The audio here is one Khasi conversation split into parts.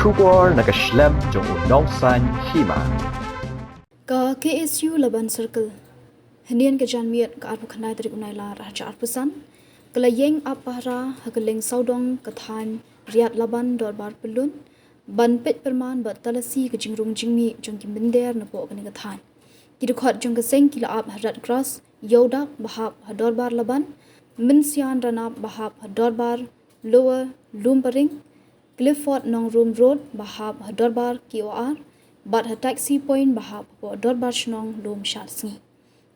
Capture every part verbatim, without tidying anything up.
Khubor na ka shlem jong u nongsaiñ hima. Ka K S U Laban Circle. Hynnin ka janmiet ka arphew khyndai tarik u Nailar arhajar arphew san, ka la ïeng ap pahara ha ka liang sawdong ka thaiñ Riat Laban Dorbar Pyllun, ban peit pyrman bad talasi ka jingrung jingmih jong ki mynder napoh kane ka thaiñ. Ki dkhot jong ka seng ki la ap ha Red Cross, Ïewdak ba hap ha Dorbar Laban, Mynsian Ranap ba hap ha Dorbar Lower Lumparing, Clifford Nongrum Road ba hap ha Dorbar K O R, bad ha Taxi Point ba hap hapoh Dorbar Shnong lum shad sngi.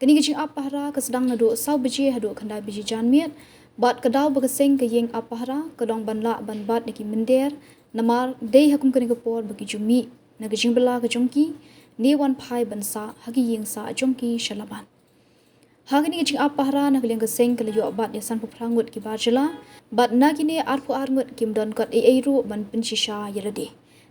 Kane ka jingap pahara ka sdang naduh saw baje haduh khyndai baje janmiet, bad ka daw ba ka seng ka ïeng ap pahara ka long ban lah ban bat ïa ki mynder, namar dei ha kum kane ka por ba ki ju mih na ka jingbylla ka jong ki, ne wan phai ban sah ha ki ïing sah jong ki sha Laban. Ha kane ka jingap pahara na ka liang ka seng ka la ïoh bat ïa sanphew phra ngut ki bar jylla, bad na kine arphew ar ngut kim don kot ei ei ruh ban pynshisha ïa lade.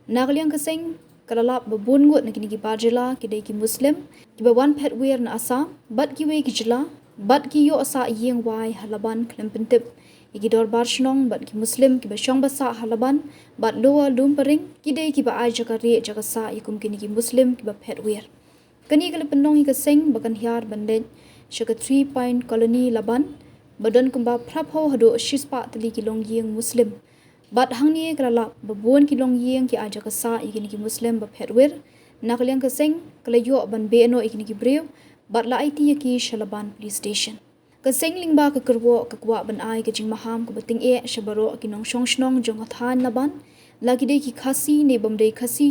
Na ka liang ka seng ka la lap ba bun ngut na kine ki bar jylla ki dei ki Muslim kiba wan phet wir na Assam bad kiwei ki jylla, bad ki ïoh sah ïing wai ha Laban khlem pyntip ïa ki dorbar shnong bad ki Muslim kiba shong ba sah ha Laban bad Lower Lumparing ki dei kiba ai jaka rieh jaka sah ïa kum kine ki Muslim kiba phet wir. Kane ka la pynlong ïa ka seng ba kan hiar ban leit sha ka Three Point Colony Laban, ba don kumba phraphew haduh shispah tylli ki longïing Muslim. Bad hangne ka la lap ba bun ki longïing ki ai jaka sah ïa kine ki Muslim ba phet wir. Na ka liang ka seng ka la ïoh ban beh noh ïa kine ki briew bad la aiti ïa ki sha Laban Police Station. Ka seng lyngba ka kyrwoh ka kwah ban ai ka jingmaham kaba tyngeh sha baroh ki nongshong shnong jong ka thaiñ Laban, la ki dei ki Khasi ne bym dei Khasi,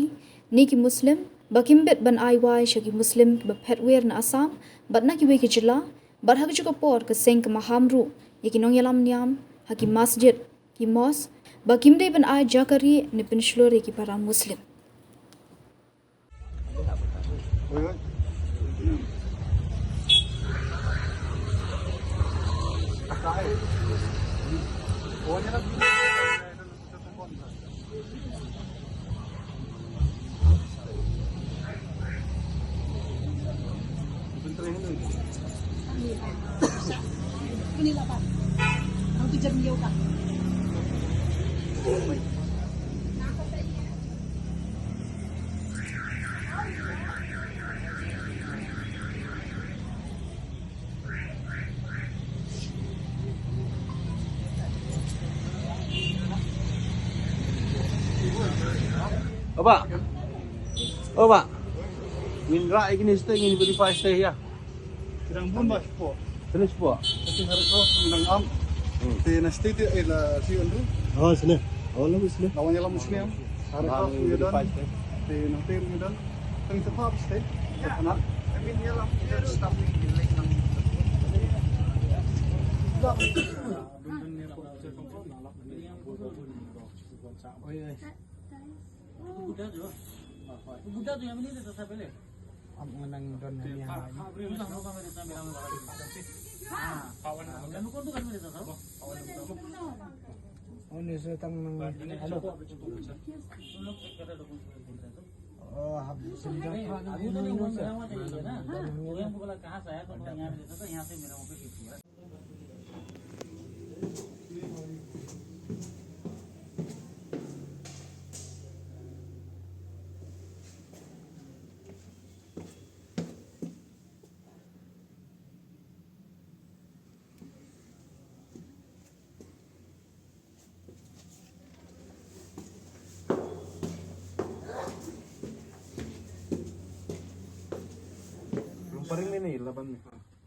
ne ki Muslim, ba kim bit ban ai wai sha ki Muslim kiba phet wir na Assam bad na kiwei ki jylla, bad ha kajuh ka por ka seng ka maham ruh ïa ki nongïalam niam ha ki masjid, ki mosque, ba kim dei ban ai jaka rieh ne pynshlur ïa ki para Muslim. Oba. Oba. Ngin rah ïa kine state, ngin verify state ïa. Kidang bun ba spot. Kine spot. Tapi harus tahu tentang am. Hmm. Te na state eh la si Andrew. Oh, sini. Oh, lalu sini. Lawan ïalam sini am. Harus tahu ïadan. Te na te ïadan. Tang sepa state. Anak. Amin ïalam ïadan staff ni lek nang. Oi, oi. Buda tu. Buda tu yang ini dah sampai leh. Am ngan nang don ni ha. Oh, ni sudah tang nang. Hello. Oh, hab senjata. Lumparing में नहीं, लबन में।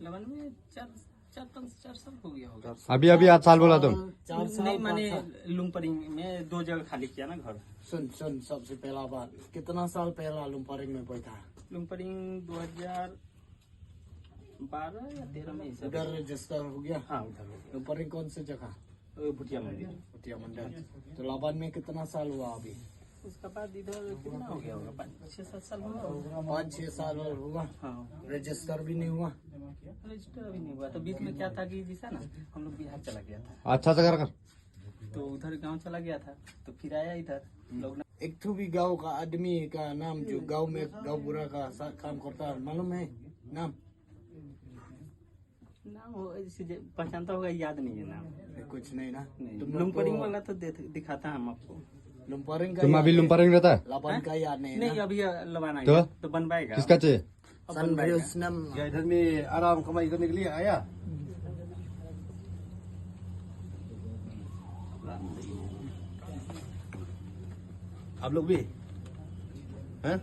लबन में चार, चार, पाँच, चार साल हो गया होगा। अभी, अभी आठ साल बोला तुम? चार साल, नहीं, पाँच माने साल। लुम्परिंग में दो जगह खाली किया ना घर। सुन, सुन, सबसे पहला बात, कितना साल पहला लुम्परिंग में बैठा? लुम्परिंग दो हज़ार बारह या तेरह में, ऐसा उधर कुछ। रजिस्टर हो गया? हाँ, उधर हो गया। लुम्परिंग कौन सी जगह? वो भुटिया मंडी। भुटिया मंडी। तो लाबान में कितना साल हुआ अभी? उसका बाद इधर कितना हो गया होगा? पाँच, छः, सात साल हुआ होगा। पाँच, छः साल और हुआ? हाँ। रजिस्टर भी नहीं हुआ? रजिस्टर भी नहीं हुआ। तो बीच में क्या था कि जैसा ना, हम लोग बिहार चला गया था। अच्छा से कर, कर। तो उधर गाँव चला गया था, तो फिर आया इधर। हम्म। लोग ना एक ठो भी गांव का आदमी का नाम जो गांव में, गांव बूढ़ा का साथ काम करता है, मालूम है नाम? नाम हो, ऐसे जे-, पहचानता होगा, याद नहीं है नाम। कुछ नहीं ना? नहीं, तुम लोग लुम्परिंग तो वाला तो दे-, दिखाता हम आपको। तुम अभी लुम्पारिंग रहता है? नहीं, अभी ये लवाना है, तो बन पाएगा। किसका चाहिए? क्या इधर में आराम कमाई करने के लिए आया? आप लोग भी हैं?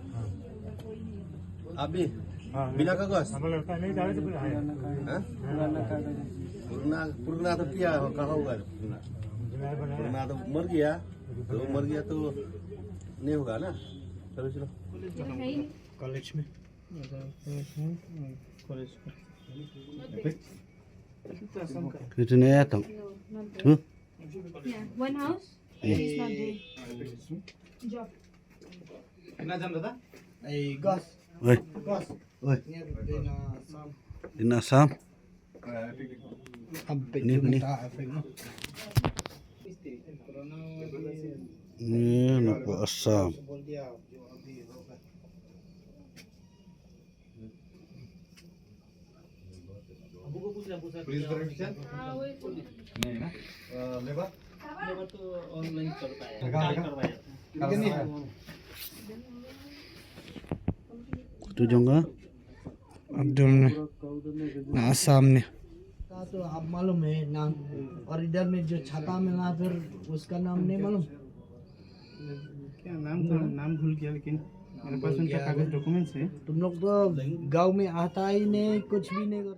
आप भी? बिना कागज? हैं? पुराना, पुराना तो क्या हो, कहाँ हुआ है पुराना? पुराना तो मर गया। तो मर गया तो नहीं होगा ना। चलो, चलो। कॉलेज में। कॉलेज में। Itu ne ya tong. Huh? Yeah, one house. It's not there. Job. Hey, Gus. Oi. Gus. Oi. Ini ada di Assam. Di Assam. Ini, ini. Ini nak buat Assam. पुलिस वेरिफिकेशन? नहीं ना। लेबर? लेबर तो ऑनलाइन करता है। लगा, लगा। ठीक है, नहीं। Kutu jong nga. Abdul ne. Na Assam ne. तो आप मालूम है नाम, और इधर में जो छाता मिला, फिर उसका नाम नहीं मालूम। क्या नाम था? नाम भूल गया, लेकिन मेरे पास उनका कागज, डॉक्यूमेंट्स है। तुम लोग तो गांव में आता ही नहीं, कुछ भी नहीं करता।